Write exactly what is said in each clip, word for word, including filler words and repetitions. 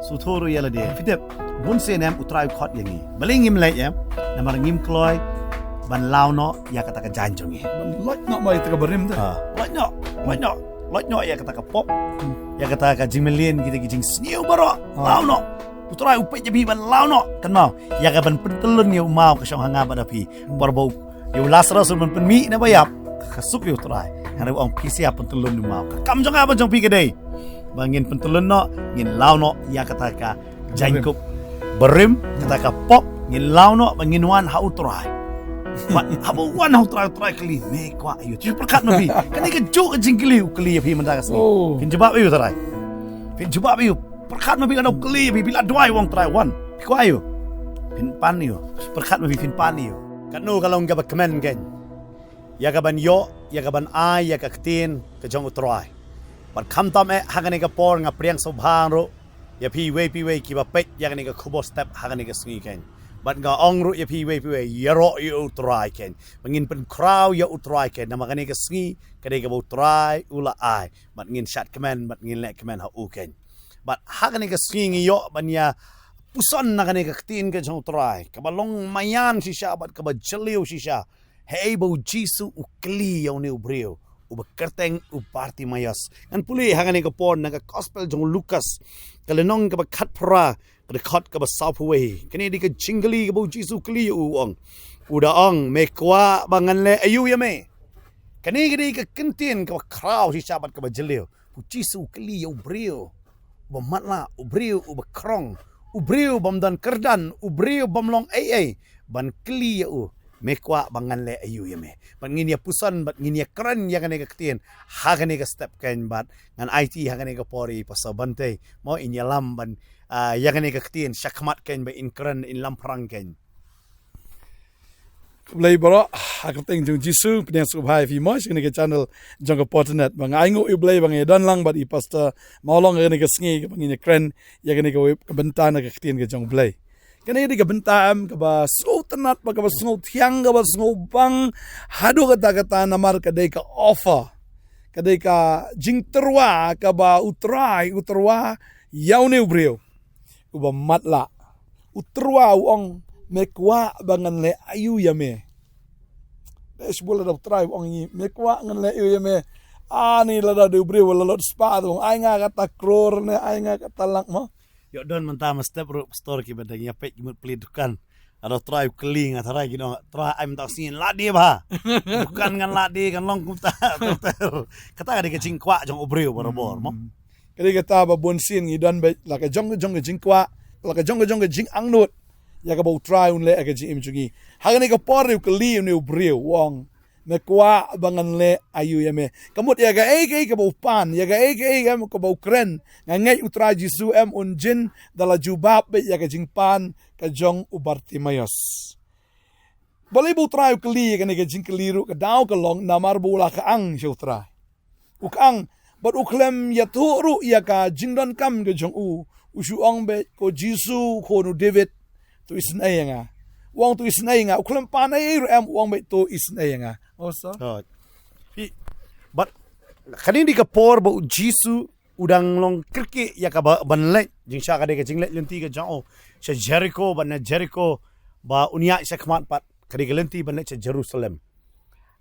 Sngewthuh ruh ïa lade. Phi tip, bun sien em u Trai u khot ïa ngi. Balei ngim leit em? Namar ngim kloi ban law noh ïa kata ka jaiñ jong ngi. Ban loit noh ma ïa kata ka barim te. Ha. Loit noh, loit noh, loit noh ïa kata ka pop. Hmm. Ïa kata ka jingmlien, kita ki jingsniew baroh. Ha. Law noh. U Trai u peit ïa phi ban law noh. Kynmaw, ïa kaban pyntyllun ïa u maw ka shong ha nga bad ha phi. Hmm. Por ba u, ïa u Lasarus un pynmih na ba ïap. Ka suk ïa u Trai. Hynrei u ong phi sa ïa pyntyllun ïa u maw. Ka kam jong nga bad jong phi ka dei ba ngin pyntyllun noh, ngin law noh ïa kata ka jaiñkup barim, kata ka pop, ngin law noh ba ngin wan ha u Trai. Bad haba wan ha u Trai, u Trai kylli, me kwah aïu? Pyrkhat ma phi. Kane kajuh ka jingkylli u kylli ïa phi mynta ka sngi. Oh. Phin jubab aïu, Trai? Phin jubab aïu? Pyrkhat ma phi, lada u kylli ïa phi, phi la duwai, u ong, Trai, wan. Phi kwah aïu? Phin pan aïu? Pyrkhat ma phi, phin pan aïu? Katno ka long kaba kmen keiñ ïa kaban ïoh, ïa kaban ai ïa ka ktien ka jong u Trai. Bad khamtam eh ha kane ka por nga pdiang sngewbha ruh ïa phi iwei pa iwei kiba peit ïa kane ka khubor step ha kane ka sngi keiñ. Bad nga ong ruh ïa phi iwei pa iwei, ïaroh ïa u Trai keiñ. Ba ngin pynkhraw ïa u Trai keiñ, namar kane ka sngi ka dei kaba u Trai u la ai. Bad ngin shad kmen, bad ngin leh kmen ha u keiñ. Bad ha kane ka sngi ngi ïoh ban ïa puson na kane ka ktien ka jong u Trai, kaba long maïan shisha bad kaba jylliew shisha. Hei ba u Jisu u kylli ïa une u briew uba kyrteng u Bartimaios. Ngan pule ha kane ka por na ka gospel jong u Lukas, ka lynnong kaba khatphra, ka dkhot kaba sawphew wei. Kane dei ka jingkylli kaba u Jisu u kylli ïa u, u ong. U da ong, me kwah ba ngan leh aïu ïa me? Kane ka dei ka kyntien kaba khraw shisha bad kaba jylliew. U Jisu u kylli ïa u briew uba matlah, u briew uba krong, u briew bym don kyrdan, u briew bym long ei ei, ban kylli ïa u, me kwah ba ngan leh aïu ïa me? Bad ngin ïa puson, bad ngin ïa kren ïa kane ka ktien ha kane ka step keiñ, bad ngan aiti ha kane ka por ïa i Pastor Bantei mo in ïalam ban, ah, ïa kane ka ktien shakhmat keiñ, ba in kren, in lamphrang keiñ. Khublei baroh ha ka kyrteng jong u Jisu, pdiang sngewbha ïa phi mo sha kane ka channel jong ka Potternet. Ba nga ainguh ïa u Blei ba nga ïa don lang bad i Pastor Mawlong ha kane ka sngi, kaba ngin ïa kren ïa kane ka wei ka bynta na ka ktien ka jong u Blei. Kane ka dei ka bynta em kaba sngewtynnat bad kaba sngewthiang, kaba sngewbang haduh katta katta, namar ka dei ka offer, ka dei ka jingtyrwa kaba u Trai u tyrwa ïa une u briew uba matlah. U tyrwa u ong, me kwah ba ngan leh aïu ïa me? Dei shibun lada u Trai u ong ïa ngi, me kwah ngan leh aïu ïa me? Ani lada dei u briew la lot spah, u ong, ai nga kata klur ne ai nga kata lak mo. Ïoh don mynta ma step ruh pastor kiba dang ïa peit ki mut plie dukan. Lada u Trai u kylli nga, Trai, ki ong, Trai, ai mynta sngi la dei bha. Dukan ngan la dei, kan long kumta. Kata ka dei ka jingkwah jong u briew barabor mo. Hmm. Ka dei kata ba bun sien ngi don beit la ka jong ka jong ka jingkwah, la ka jong ka jong ka jingangnud ïa kaba u Trai un leh ha ka jingim jong ngi. Ha kane ka por u kylli une u briew, u ong, me kwah ba ngan leh aïu ïa me? Ka mut ïa kaei kaei kaba u pan, ïa kaei kaei em kaba u kren, nga ngeit u Trai Jisu em un jin da la jubab beit ïa ka jingpan ka jong u Bartimaios. Balei ba u Trai u kylli ïa kane ka jingkylli ruh? Ka daw ka long namar ba u la kyang sha u Trai. U kyang, bad u khlem ïathuh ruh ïa ka jingdonkam ka jong u. U shu ong beit, ko Jisu, khun u David, to isynei ïa nga. U ong to isynei ïa nga. U khlem pan ei ei ruh em, u ong beit to isynei ïa nga. Oh, so. Oh. Phi, bad kane dei ka por ba u Jisu u dang long kyrkieh ïa kaba ban leit. Jingshisha ka dei ka jingleit lynti ka jong u sha Jeriko, bad na Jeriko ba un ïaid shakhmat pat ka dei ka lynti ban leit sha Jerusalem.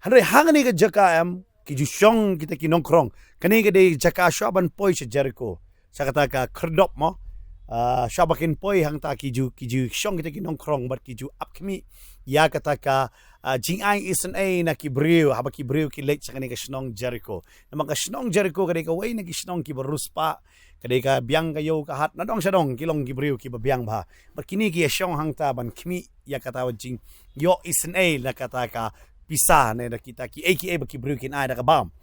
Hynrei ha kane ka jaka em, ki ju shong kita ki nongkrong. Kane ka dei jaka shuwa ban poi sha Jeriko, sha kata ka khyrdop mo. Ah, shuwa ba kin poi hangta ki ju, ki ju shong kita ki nongkrong bad ki ju ap khmih ïa kata ka, ah, jingai isynei na ki briew, haba ki briew ki leit sha kane ka shnong Jeriko. Namar ka shnong Jeriko ka dei kawei na ki shnong kiba riewspah, ka dei ka biang ka ïew ka hat, nadong shadong ki long ki briew kiba biang bha. Bad kine ki ïa shong hangta ban khmih ïa kata ka jingïoh isynei na kata ka pisa ne da kita kiei kiei ba ki briew kin ai da ka bam.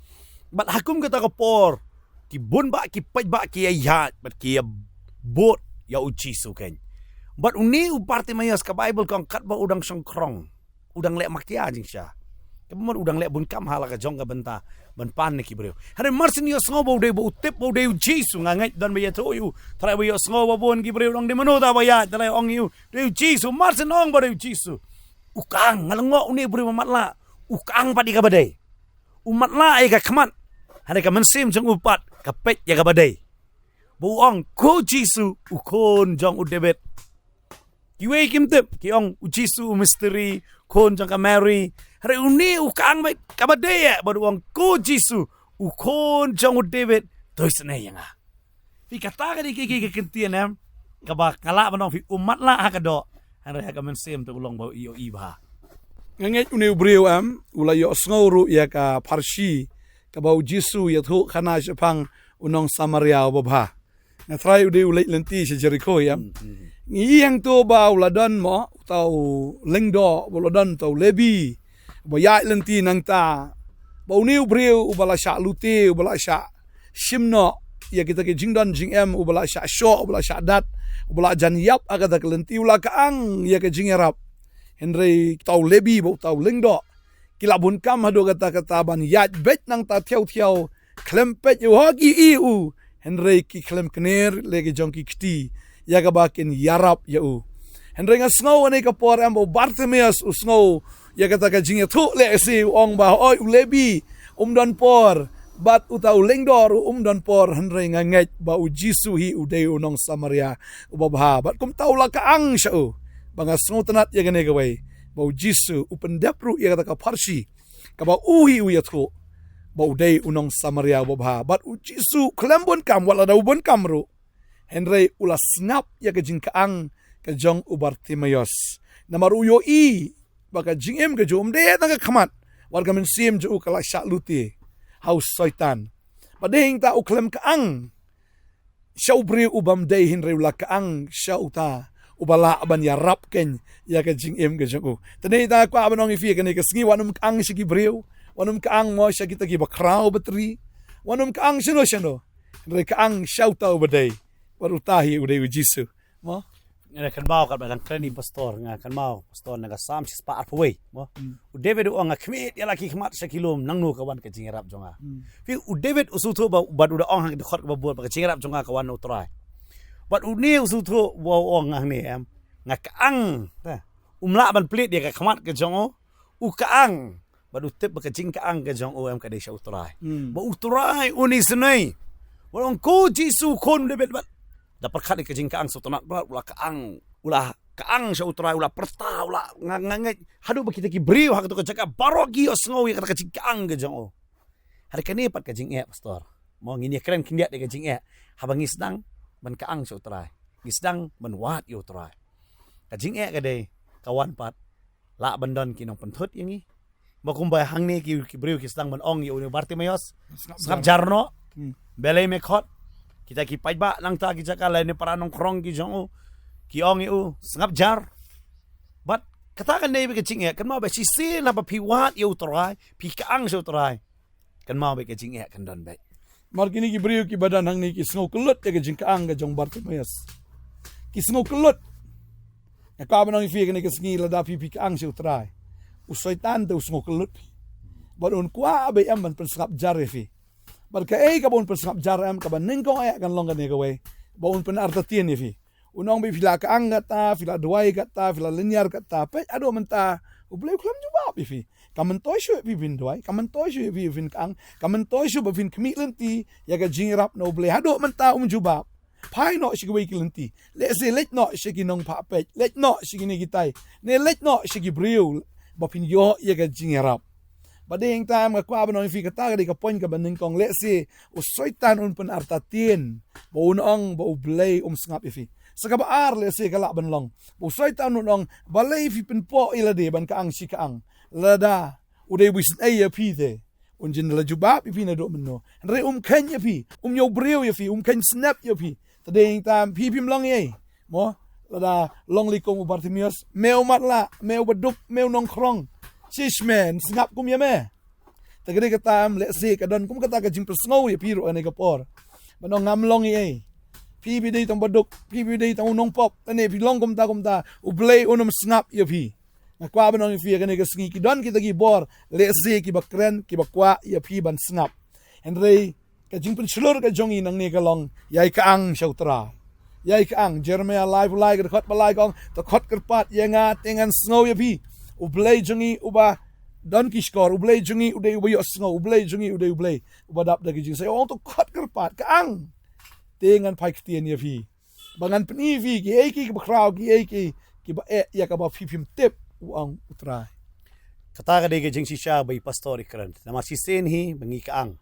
Bad ha kum kata ka por, ki bun bah, ki paidbah ki ïaid bad ki ïa bud ïa u Jisu keiñ. Bad une u Bartimaios, ka Baibl ka ong katba u dang shongkhrong, u dang leh makia jingshisha. Kaba mut u dang leh bun kam ha la ka jong ka bynta ban pan na ki briew. Hynrei mar syn ïohsngew ba u dei, ba u tip ba u dei u Jisu, nga ngeit don ba ïathuh ïa u. Trai, ba ïohsngew ba bun ki briew, u ong dei mano ta ba ïaid, trai, ong ïa u dei u Jisu. Mar syn ong ba dei u Jisu, u kyang. Nga lyngngoh une u briew ba matlah, u kyang pat ïa kaba dei. U matlah ïa ka khmat, hynrei ka mynsiem jong u pat ka peit ïa kaba dei. Ba u ong, "Ko Jisu, u khun jong u David." Kiwei kim tip, ki ong, "U Jisu, u misteri, khun jong ka Mary." Hynrei une u ka-ang beit kaba dei eh, bad u ong, "Ko Jisu, u khun jong u David, to isynei ïa nga." Phi, kata ka dei ka, ka, ka kyntien em, kaba nga lah ban ong phi, um matlah ha ka doh, hynrei ha ka mynsiem te u long ba u ïohi bha. Nga ngeit une u briew em, u la ïohsngew ruh ïa ka pharshi kaba u Jisu u ïathuh khana shaphang u nong Samaria uba bha. Nga tharai u dei u leit lynti sha Jerikho, em. Hmm, hmm. Ngi ïeng to ba u la don mo, uta u lyngdoh, ba u la don uta u Lebi, ba ïaid lynti nangta. Ba une u briew uba la shah lute, uba la shah shim noh ïa kita ki jingdon jingem, uba la shah shoh, uba la shah dat, uba la jan ïap ha kata ka lynti, u la ka-ang ïa ka jingïarap. Hynrei uta u Lebi bad uta u lyngdoh, ki la bun kam haduh katta katta ban ïaid beit nangta thiaw thiaw, khlem peit ïa u, ha ki ïohi ïa u, hynrei ki khlem kner leh ki jong ki kti ïa kaba kin ïarap ïa u. Hynrei nga sngew ha kane ka por em ba u Bartimaeus u sngew ïa kata ka jingïathuh lehse, u ong ba, "Oi, u Lebi um don por, bad uta u lyngdoh ruh um don por, hynrei nga ngeit ba u Jisu hi u dei u nong Samaria uba bha." Bad kumta u la ka-ang sha u. Ba nga sngewtynnad ïa kane kawei, ba u Jisu u pyndep ruh ïa kata ka pharshi kaba u hi u ïathuh ba u dei u nong Samaria uba bha. Bad u Jisu khlem bun kam, wat lada u bun kam ruh, hynrei u la sngap ïa ka jingka-ang ka jong u Bartimaeus. Namar u ïohi ba ka jingim ka jong u ym dei tang ka khmat, wat ka mynsiem jong u ka la shah lute ha u Soitan. Bad dei hangta u khlem ka-ang sha u briew u bym dei, hynrei u la ka-ang sha uta uba lah ban ïarap kein ïa ka jingim ka jong u. Te dei hangta nga kwah ban ong ïa phi kane ka sngi, wat nym ka-ang sha ki briew, wat nym ka-ang mo sha kita ki bakhraw batri, wat nym ka-ang shano shano. Hynrei ka-ang sha uta uba dei, wat uta hi u dei u Jisu. Mo? Nga kynmaw katba dang kren i pastor, nga kynmaw pastor na ka Salm shispah arphew wei, mo. Hmm. U David u ong, "Nga khmih ïa la ki khmat sha ki lum, nangno ka wan ka jingïarap jong nga?" Hmm. Phi, u David u sngewthuh ba, bad u da ong ha ka dkhot kaba bud ba ka jingïarap jong nga ka wan na u Trai. Bad une u sngewthuh ba u ong hangne em, nga ka-ang. Te um lah ban plie ïa ka khmat ka jong u, u ka-ang. Bad u tip ba ka jingka-ang ka jong u em ka dei sha u Trai. Hmm. Ba u Trai un isynei. Bad ong, "Ko Jisu khun David." Bad da pyrkhat ïa ka jingka-ang sngewtynnad bad u la ka-ang, u la ka-ang sha u Trai, u la pyrta, u la nga, nga ngeit haduh ba kita ki briew ha kato ka jaka baroh ki ïohsngew ïa kata ka jingka-ang ka jong u. Hynrei kane pat ka jingeh, pastor. Mo, ngin ïa kren khyndiat ïa ka jingeh haba ngi sdang ban ka-ang sha u Trai, ngi sdang ban wad ïa u Trai. Ka jingeh ka dei, ka wan pat lah ban don ki nongpynthut ïa ngi. Ba kumba hangne ki, ki briew ki sdang ban ong ïa u Bartimaeus, "Sngap jar noh. Hmm. Balei me khot?" Kita ki paidbah nangta ki jaka lane para nongkhrong ki jong u, ki ong ïa u, "Sngap jar." Bad kata ka dei ka jingeh, kynmaw ba shisien haba phi wad ïa u Trai, phi ka-ang sha u Trai, kynmaw ba ka jingeh kan don beit. Namar kine ki briew kiba don hangne ki sngew kyllut ïa ka jingka-ang ka jong Bartimaeus. Ki sngew kyllut. Nga kwah ban ong ïa phi kane ka sngi, lada phi, phi ka-ang sha u Trai, u Soitan te u sngew kyllut phi. Bad un kwah ba em ban pynsngap jar ïa phi. Bad kaei kaba un pynsngap jar em, kaba nyngkong eh kan long kane kawei, ba un pynartatien ïa phi. Un ong ba phi la ka-ang katta, phi la duwai katta, phi la lynñiar katta, peit haduh mynta U Blei u khlem jubab ïa phi. Ka myntoi shuh ïa phi phin duwai, ka myntoi shuh ïa phi phin ka-ang, ka myntoi shuh ba phin khmih lynti ïa ka jingïarap na U Blei, haduh mynta um jubab. Phai noh sha kiwei ki lynti. Lehse leit noh sha ki nongphah peit, leit noh sha kine kitai, ne leit noh sha ki briew ba phin ïoh ïa ka jingïarap. Bad dei hangta em, nga kwah ban ong ïa phi, kata ka dei ka point kaba nyngkong. Lehse u Soitan un pynartatien ba un ong ba U Blei um sngap ïa phi. Sa kaba ar lehse ka lah ban long ba u Soitan un ong, "Balei phi pynpoh ïa lade ban ka-ang shi ka-ang? Lada u dei ba isynei ïa phi te, un jin la jubab ïa phi naduh mynno. Hynrei um kheiñ ïa phi, um ñiew briew ïa phi, um kheiñ snep ïa phi." Te dei hangta em, phi phim long ei, mo? Lada long lei kum u Bartimaeus, me u matlah, me u baduk, me u nongkhrong, shish me, sngap kum ïa me. Te ka dei kata em, lehse ka don kum kata ka jingpynsngew ïa phi ruh ha kane ka por. Ban ong ngam long ei. Phi, phi dei tang baduk, phi, phi dei tang u nongpop, lane phi long kumta kumta, U Blei un ym sngap ïa phi. Nga kwah ban ong ïa phi ha kane ka sngi, ki don kita ki bor, lehse kiba kren, kiba kwah ïa phi ban sngap. Hynrei ka jingpynshlur ka jong ngi nangne ka long, ïai ka-ang sha U Trai. Ïai ka-ang, Jeremaïah laiphew lai ka dkhot ba lai ka ong, "To khot kyrpad ïa nga te ngan sngew ïa phi." U Blei jong ngi uba don ki shkor, U Blei jong ngi u dei uba ïohsngew, U Blei jong ngi u dei U Blei uba dap da ki jingshai. Ong to khot kyrpad, ka-ang. te ngan phai ktien ïa phi. Ba ngan pyni ïa phi, kiei kiei kiba khraw, kiei kiei kiba eh, ïa kaba phi phim tip, u ong u Trai. Kata ka dei ka jingshisha ba i pastor i kren. Namar shisien hi, ba ngi ka ang.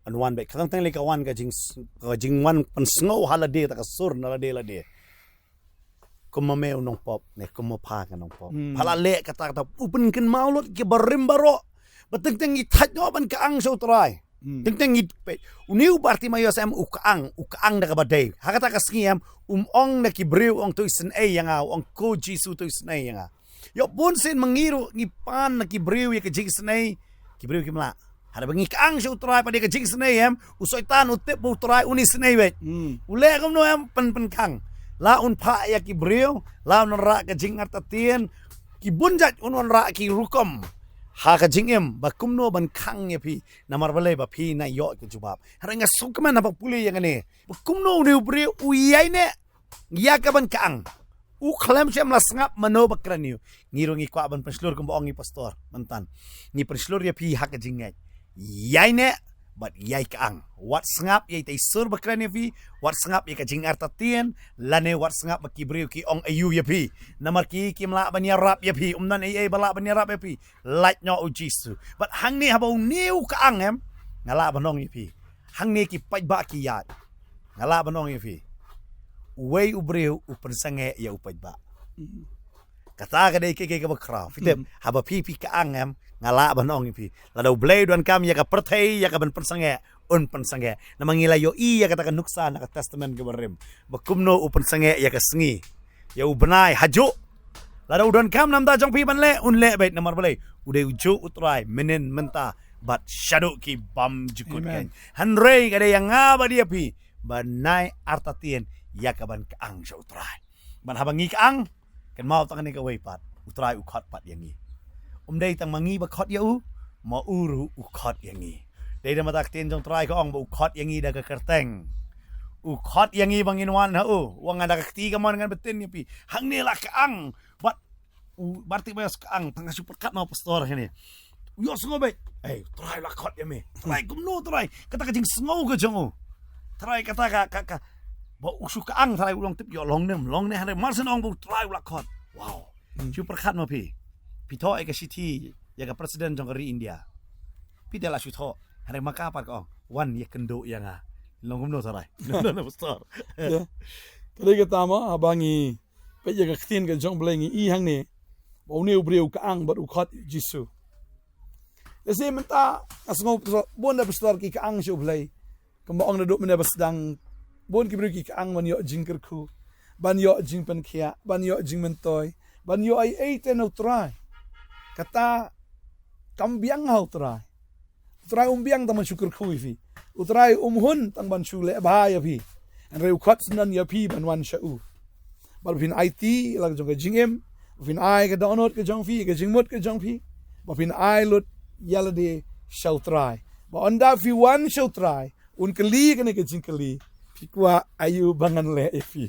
Ban wan bad, ka teng teng lei ka wan ka jing, ka jingwan pynsngew ha lade, ta ka sur na lade lade. Kum ma me u nongpop, ne kum ma pha ka nongpop. Hmm. Pha la leh kata kata, u pynkynmaw lut ki barim baroh. Ba teng teng ngi thait noh ban ka ang sha u Trai. Hmm. Teng teng ngi peit. Une u Bartimaios em u ka ang, u ka ang da kaba dei. Ha kata ka sngi em, um ong na ki briew ong to isynei ïa nga, u ong ko Jisu to isynei ïa nga. Ïoh bun sien ma ngi ruh ngi pan na ki briew ïa ka jingsnei. Ki briew kim lah. Hynrei ba ngi ka ang sha u Trai pat ïa ka jingsnei em, u Soitan u tip ba u Trai un isynei beit. Hmm. U leh kumno em, pyn pynkhang. La un phah ïa ki briew, la un wanrah ka jingartatien, ki bun jait un wanrah ki rukom. Ha ka jingim, ba kumno ban khang ïa phi, namar balei ba phi nang ïoh ka jubab. Hynrei nga sngewkmen haba pule ïa kane. Ba kumno une u briew u ïaineh ïa ka ban ka ang. U khlem shem la sngap mano ba kren ïa u. Ngi ruh ngi kwah ban pynshlur kumba ong i pastor mynta. Ngi pynshlur ïa phi ha ka jingngeit. Ïaineh bad ïai ka ang. Wat sngap ïa itei i sur ba kren ïa phi, wat sngap ïa ka jingartatien, lane wat sngap ba ki briew ki ong aïu ïa phi. Namar ki kim lah ban ïarap ïa phi, ym don ei ei ba lah ban ïarap ïa phi. Lait noh u Jisu. Bad hangne haba une u ka ang em, nga lah ban ong ïa phi. Hangne ki paidbah ki ïaid. Nga lah ban ong ïa phi. Uwei u briew u pynsangeh ïa u paidbah. Mm. Kata ka dei ka, ka, kaba khraw. Phi tip, mm, haba phi, phi ka ang em, nga lah ban ong ïa phi. Lada U Blei u donkam ïa ka pyrthei, ïa ka ban pynsangeh, un pynsangeh. Namar ngi la ïohi ïa kata ka nuksa na ka Testament kaba rim. Ba kumno u pynsangeh ïa ka sngi. Ïa u bnai, hajuh. Lada u donkam na ka bynta jong phi ban leh, un leh beit namar balei. U dei u juh u Trai, mynnin mynta, bad shaduh ki bymjukut. Amen. Kein. Hynrei ka dei ïa nga bad ïa phi, ban ai artatien, ïa ka ban ka ang sha u Trai. Bad haba ngi ka ang, kynmaw tang kane kawei pat, u Trai u khot pat ïa ngi. Um dei tang ma ngi ba khot ïa u, ma u ruh u khot ïa ngi. Dei da mata ka ktien jong u Trai ka ong ba u khot ïa ngi da ka kyrteng. U khot ïa ngi ba ngin wan ha u, u ong nga da ka kti kamon ngan btin ïa phi. Hangne la ka ang, bad u Bartimaios ka ang, tang ka shu pyrkhat ma u pastor hangne. U ïohsngew beit. Ei, Trai la khot ïa me. Trai kumno Trai. Kata ka jingsngew ka jong u. Trai kata ka, ka, ka. Ba u shu ka ang Trai u long tip ïoh long ne, long ne hynrei mar shen ong ba u Trai u la khot. Wow. Hmm. Shu pyrkhat ma phi. Phi thoh ïa ka shithi ïa ka president jong ka ri India. Phi te la shu thoh. Hynrei ma ka pat ka ong. Wan ïakynduh ïa nga. Long kumno Trai. No, no, no, pastor. Ïa. Ka dei kata mo, haba ngi peit ïa ka ktien ka jong U Blei ngi i hangne. Ba une u briew u ka ang bad u khot Jisu. Lehse mynta nga sngew pastor, bun da pastor ki ka ang sha U Blei. Kumba ong naduh mynne ba sdang, bun ki briew ki ka ang ban ïoh jingkyrkhu, ban ïoh jingpynkhiah, ban ïoh jingmyntoi, ban ïoh ei ei te na u Trai. Kata kam biang ha u Trai. U Trai um biang tang ban shu kyrkhu ïa phi. U Trai um hun tang ban shu leh bha ïa phi. Hynrei u khot syndon ïa phi ban wan sha u. Ba phin aiti la ka jong ka jingim, ba phin ai ka dohnud ka jong phi, ka jingmut ka jong phi. Ba phin ai lut ïa lade sha u Trai. Ba ynda phi wan sha u Trai, un kylli kane ka jingkylli. Phi kwah aïu ba ngan leh ïa phi.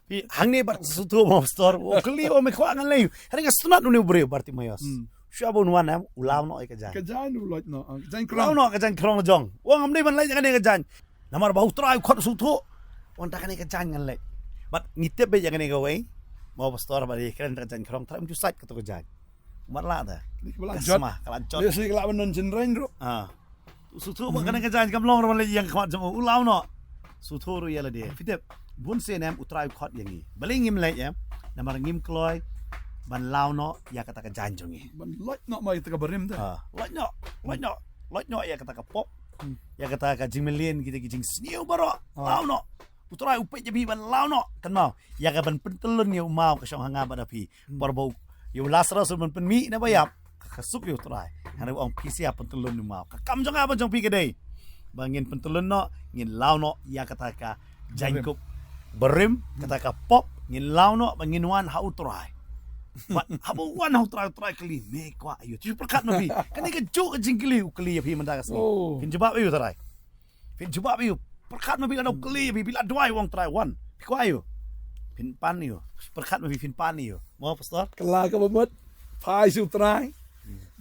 Phi hangne bad sngewthuh mo pastor. U kylli u me kwah ngan leh aïu. Hynrei nga sngewtynnat une u briew Bartimaios. Hmm. Shuwa ba un wan em, u law noh ïa ka jaiñ. Ka jaiñ u loit noh, ah, ka jaiñ krong. Law noh ka jaiñ krong la jong. U ong ngam dei ban leh ïa kane ka jaiñ. Namar ba u Trai u khot sngewthuh. U ong da kane ka jaiñ ngan leh. Bad ngi tip beit ïa kane kawei. Mo pastor ba dei kren da ka jaiñ krong, Trai um ju sait kato ka jaiñ. Mar lah ta. Ka lah jot. Ka sma, ka lah jot. Lehse ka lah ban don jingïaroh. Ah. Sngewthuh ba kane ka jaiñ kam long ruh ban leh ïa ka khmat jong u, u law noh. Sngewthuh ruh ïa lade. Phi tip, bun sien em u Trai u khot ïa ngi. Balei ngim leh em? Namar ngim kloi ban law noh ïa kata ka jaiñ jong ngi. Ban loit noh ma ïa kata ka barim te. Ah, loit noh, loit noh, loit noh ïa kata ka pop. Hmm. Ïa kata ka jingmlien kita ki jingsniew baroh. Ah. Law noh. U Trai u peit ïa phi ban law noh. Kynmaw. Ïa ka ban pyntyllun ïa u maw ka shong ha nga bad ha phi. Hmm. Por ba u, ïa u Lasarus u ban pynmih na ba ïap. Ka, ka suk ïa u Trai. Hynrei u ong phi sa ïa pyntyllun ïa u maw. Ka kam jong nga bad jong phi ka dei. Ba ngin pyntyllun noh, ngin law noh ïa kata ka jaiñkup barim, kata ka pop, ngin law noh, ba ngin wan ha u Trai. Bad haba u wan ha u Trai, u Trai kylli, me kwah aïu. Te pyrkhat ma phi. Kane kajuh ka jingkylli, u kylli ïa phi mynta ka sngi. Oh. Phin jubab aïu Trai. Phin jubab aïu. Pyrkhat ma phi lada u kylli ïa phi, phi la duwai u ong Trai wan. Phi kwah aïu. Phin pan aïu. Pyrkhat ma phi phin pan aïu. Mo pastor. Kylla kaba mut. Phai sha u Trai.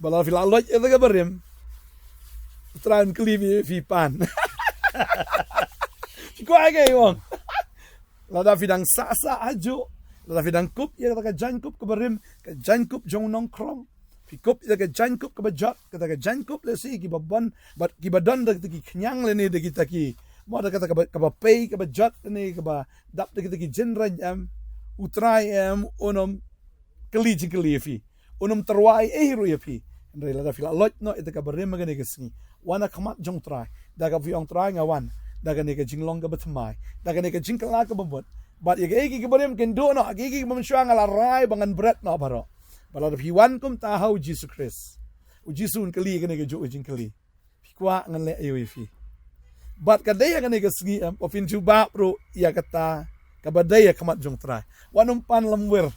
Ba lada phi la loit ïa kata ka barim, u Trai un kylli ïa phi phi pan. Phi kwah ïa kaei u ong? Lada phi dang sah sah hajuh, lada phi dang kup ïa kata ka jaiñkup kaba rim, ka jaiñkup jong u nongkhrong. Phi kup ïa ka jaiñkup kaba jot, kata ka jaiñkup lehse kiba bun, bad kiba don da kita ki khñiang lane da kita ki, mo da kata kaba, kaba pei, kaba jot lane kaba dap da kita ki jingraiñ em, u Trai em un ym kylli jingkylli ïa phi. Un ym tyrwa ei ei ruh ïa phi. Hynrei lada phi la loit noh ïa kata kaba rim ha kane ka sngi, wan ha khmat jong u Trai. Da kaba phi ong, Trai, nga wan da kane ka jinglong kaba thymmai, da kane ka jingkylla kaba mut. Bad ïa kaei kaei kaba rim kin duh noh, kaei kaei kaba mynshuwa nga la rai ba ngan bret noh baroh. Bad lada phi wan kumta ha u Jisu Khrist, u Jisu un kylli ïa kane kajuh ka jingkylli. Phi kwah ngan leh aïu ïa phi? Bad ka dei ha kane ka sngi em, ba phin jubab ruh ïa kata kaba dei ha khmat jong u Trai. Wat nym pan lamwir.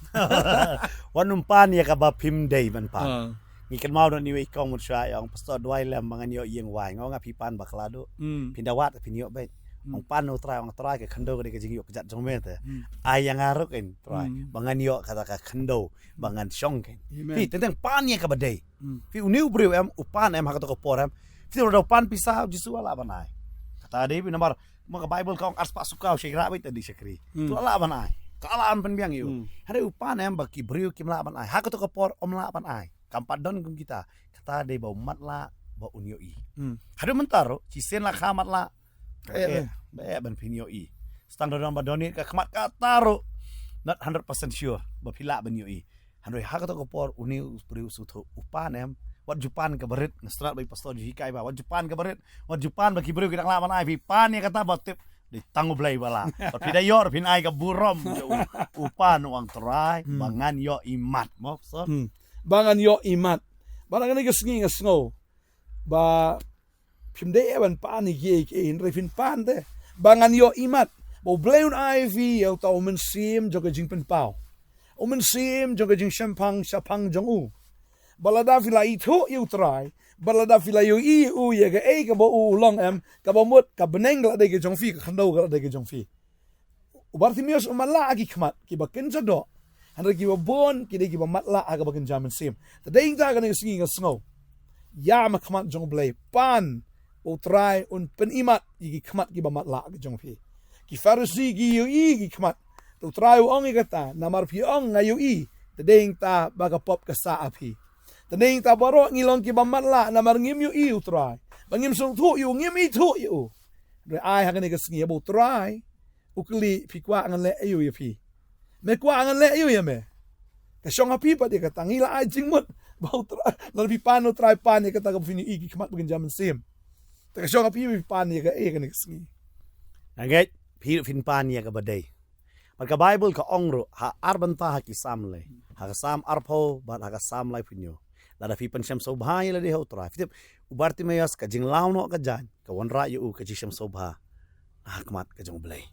Wat nym pan ïa kaba phim dei ban pan. Ah. Ngi kynmaw da une uwei u kong mynshuwa, ïa u ong, Pastor, duwai lem ba ngan ïoh ïing wai. Nga ong, nga, phi pan bakla duh. Hmm. Phin da wad phin ïoh beit. Hmm. Ong, pan na u Trai, ong, Trai, ka khyndew ka dei ka jingïoh kjat jong me te. Hmm. Ai ïa nga ruh kein, Trai, hmm, ba ngan ïoh kata ka khyndew ba ngan shong kein. Amen. Phi, teng teng pan ïa kaba dei. Hmm. Phi, une u briew em, u pan em ha kato ka por em. Phi, lada u pan pisa, u Jisu u lah ban ai. Kata dei, phi, namar ma ka Baibl ka ong, ar spah sukaw sha i rah beit, ta dei shakri. Hmm. Te u lah ban ai. Ka lah ban pynbiang ïa u. Hmm. Hynrei u pan em ba ki briew kim lah ban ai. Ha kato ka por ym lah ban ai. Kam pat don kum kita. Kata dei ba u matlah ba un ïohi. Hmm. Haduh mynta ruh, shisien la kha matlah. Ba eh, eh, eh, ba eh ban phin ïohi. Tang da don ba don ïa ka khmat kata ruh, not hundred percent sure ba phi lah ban ïohi. Hynrei ha kato ka por une u briew u sngewthuh, u pan em, wat ju pan kaba rit. Nga sngewthuh ba i pastor ju hikai ba, wat ju pan kaba rit, wat ju pan ba ki briew ki dang lah ban ai. Phi pan ïa kata ba tip dei tang U Blei ba lah. Bad phi da ïoh, phin ai ka burom ïa u, u pan, u ong, Trai, hmm, ba ngan ïoh i mat, mo, pastor? Hmm. Ba ngan ïoh i mat. Bad ha kane ka sngi nga sngew ba phim dei eh ban pan ïa kiei kiei, hynrei phin pan te ba ngan ïoh i mat. Ba U Blei un ai ïa phi ïa uta u mynsiem jong ka jingpynpaw, u mynsiem jong ka jingshemphang shaphang jong u. Ba lada phi la ithuh ïa u Trai, ba lada phi la ïohi ïa u, ïa kaei kaba u long em, kaba mut ka bneng ka la dei ka jong phi, ka khyndew ka la dei ka jong phi. U Bartimeus u matlah ha ki khmat kiba kynja doh, hynrei kiba bun ki dei kiba matlah ha kaba kynja mynsiem. Te dei ïa kata kane ka sngi nga sngew, ïam ha khmat jong U Blei, pan, ba U Trai un pynimat ïa ki khmat kiba matlah ka jong phi. Ki Pharisi ki ïohi ki khmat. Te U Trai u ong ïa kata, namar phi ong nga ïohi, te dei ïa kata ba ka pop ka sah ha phi. Te dei ïa kata baroh ngi long kiba matlah namar ngim ïohi U Trai, ba ngim sngewthuh ïa u, ngim ithuh ïa u. Hynrei ai ha kane ka sngi ba U Trai u kylli, phi kwah ngan leh aïu ïa phi? Me kwah ngan leh aïu ïa me? Ka shong ha phi pat ïa kata. Ngi la ai jingmut ba U Trai, lada phi pan, U Trai pan ïa kata kaba phin ïohi ki khmat ba kynja mynsiem. Te ka shong ha phi ba phi pan ïa kaei ha kane ka sngi. Nga ngeit phi ruh phin pan ïa kaba dei. Bad ka Baibl ka ong ruh ha ar bynta ha ki Salm lei, ha ka Salm arphew bad ha ka Salm laiphew hynñiew, lada phi pynshem sngewbha ïa lade ha U Trai. Phi tip, u Bartimeus ka jinglaw noh ka jaiñ ka wanrah ïa u ka jingshem sngewbha ha khmat ka jong U Blei,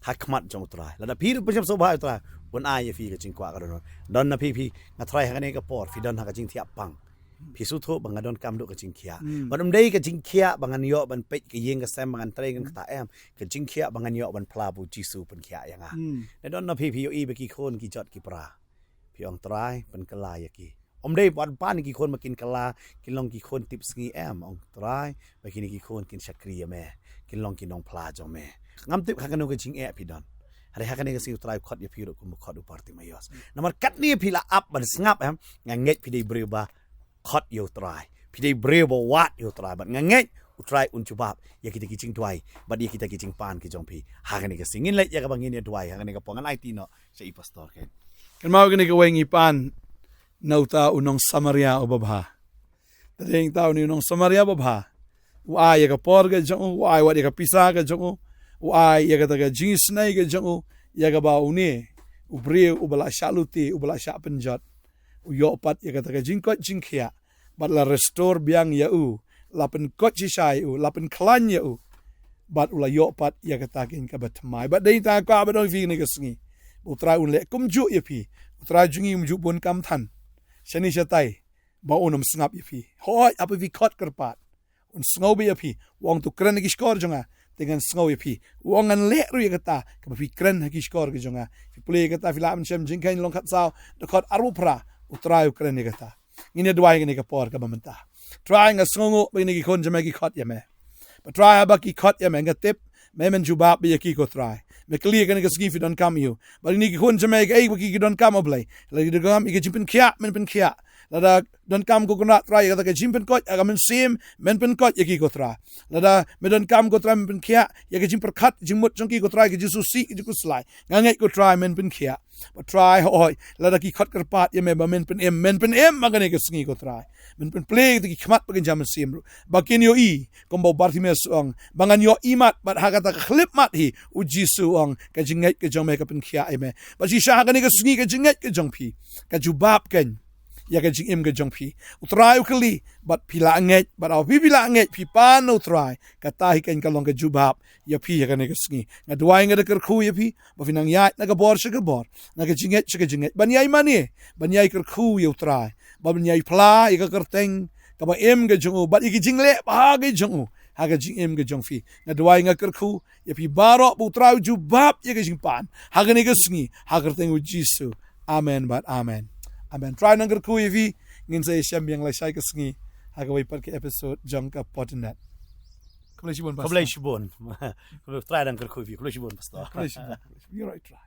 ha khmat jong U Trai. Lada phi ruh pynshem sngewbha ïa U Trai, un ai ïa phi ka jingkwah ka dohnud. Don na phi, phi, nga tharai ha kane ka por phi don ha ka jingthiah pang. Phi sngewthuh ba nga donkam duh ka jingkhiah. Hmm. Bad ym dei ka jingkhiah ba ngan ïoh ban peit ka ïing ka sem ba ngan trei, ngan kata em. Ka jingkhiah ba ngan ïoh ban phla ba U Jisu u pynkhiah ïa nga. Hmm. Ne don na phi, phi ïohi ba ki khun ki jot ki pra. Phi ong, Trai, pynkylla ïa ki. Ym dei ban pan ïa ki khun ba kin kylla, kin long ki khun tipsngi em. Ong, Trai, ba kine ki khun kin shakri ïa me, kin long ki nongphla jong me. Ngam tip ha kano ka jingeh phi don. Hynrei ha kane ka sngi U Trai u khot ïa phi ruh kumba u khot u Bartimeus. Namar katne phi la ap ban sngap em, nga ngeit phi dei briew ba khot ïa U Trai. Phi dei briew ba wad ïa U Trai. Bad nga ngeit U Trai un jubab ïa kita ki jingduwai bad ïa kita ki jingpan ki jong phi. Ha kane ka sngi ngin leit ïa kaba ngin ïa duwai, ha kane ka por ngan aiti noh sha i pastor kein. Kynmaw kane kawei ngi pan na uta u nong Samaria uba bha. Te dei uta une u nong Samaria uba bha, u ai ïa ka por ka jong u, u ai wat ïa ka pisa ka jong u, u ai ïa kata ka jingisynei ka jong u, ïa kaba une u briew uba la shah lute, uba la shah pynjot, u ïoh pat ïa kata ka jingkoit jingkhiah, bad la restore biang ïa u, la pynkoit shisha ïa u, la pynkhlaiñ ïa u, bad u la ïoh pat ïa kata kein kaba thymmai. Bad dei tang ka ba dang phi kane ka sngi, ba U Trai un leh kumjuh ïa phi. U Trai jong ngi um ju bun kam than shane shatai ba un ym sngap ïa phi. Hooid, haba phi khot kyrpad, un sngew beit ïa phi. U ong, to kren ha ki shkor jong nga, te ngan sngew ïa phi. U ong, ngan leh ruh ïa kata kaba phi kren ha ki shkor ki jong nga. Phi pule ïa kata, phi lah ban shem jingkheiñ lynnong khatsaw, dkhot arphew phra, U Trai u kren ïa kata. Ngin ïa duwai kane ka por kaba mynta. Trai, nga sngewnguh ba kine ki khun jong me ki khot ïa me. Bad Trai, haba ki khot ïa me, nga tip Me men jubab ïa ki ko Trai. Me kylli ïa kane ka sngi phi donkam ïa u. Bad ïa kine ki khun jong me kaei ba ki donkam, O Blei. Lada ki donkam ïa ka jingpynkhiah, men pynkhiah. Lada donkam ko Kynrad Trai ïa kata ka jingpynkoit ha ka mynsiem, men pynkhiah ïa ki ko Trai. Lada me donkam ko Trai, men pynkhiah ïa ka jingpyrkhat jingmut jong ki ko Trai, ka jingsngewsih, ka jingkhuslai. Nga ngeit ko Trai, men pynkhiah. Bad Trai, hooid, lada ki khot kyrpad ïa me ba men pynim, men pynim ha kane ka sngi ko Trai. Men pynplie ïa ki khmat bad ki jam mynsiem ruh. Ba kin ïohi, kumba u Bartimeus u ong, ba ngan ïohi mat bad ha kata ka khyllipmat hi, u Jisu u ong, ka jingngeit ka jong me ka pynkhiah ïa me. Bad shisha ha kane ka sngi ka jingngeit ka jong phi ka jubab keiñ ïa ka jingim ka jong phi. U Trai u kylli, bad phi la ngeit, bad haba phi, phi la ngeit, phi pan na u Trai, kata hi keiñ ka long ka jubab ïa phi ha kane ka sngi. Nga duwai, nga da kyrkhu ïa phi ba phin nang ïaid na ka bor sha ka bor, na ka jingngeit sha ka jingngeit, ban ïai mane, ban ïai kyrkhu ïa u Trai, ban ïai phla ïa ka kyrteng kaba im ka jong u bad ïa ki jingleh bha ka jong u ha ka jingim ka jong phi. Nga duwai, nga kyrkhu ïa phi baroh ba u Trai u jubab ïa ka jingpan ha kane ka sngi, ha ka kyrteng u Jisu. Amen bad amen. Amen. Trai nang kyrkhu ïa phi. Ngin sa ïashem biang lashai ka sngi ha kawei pat ka episode jong ka Podyneb. Khublei shibun, Pastor. Khublei shibun. Khublei, Trai nang kyrkhu ïa phi. Khublei shibun, Pastor. Khublei shibun. Khublei shibun. You're right, Trai.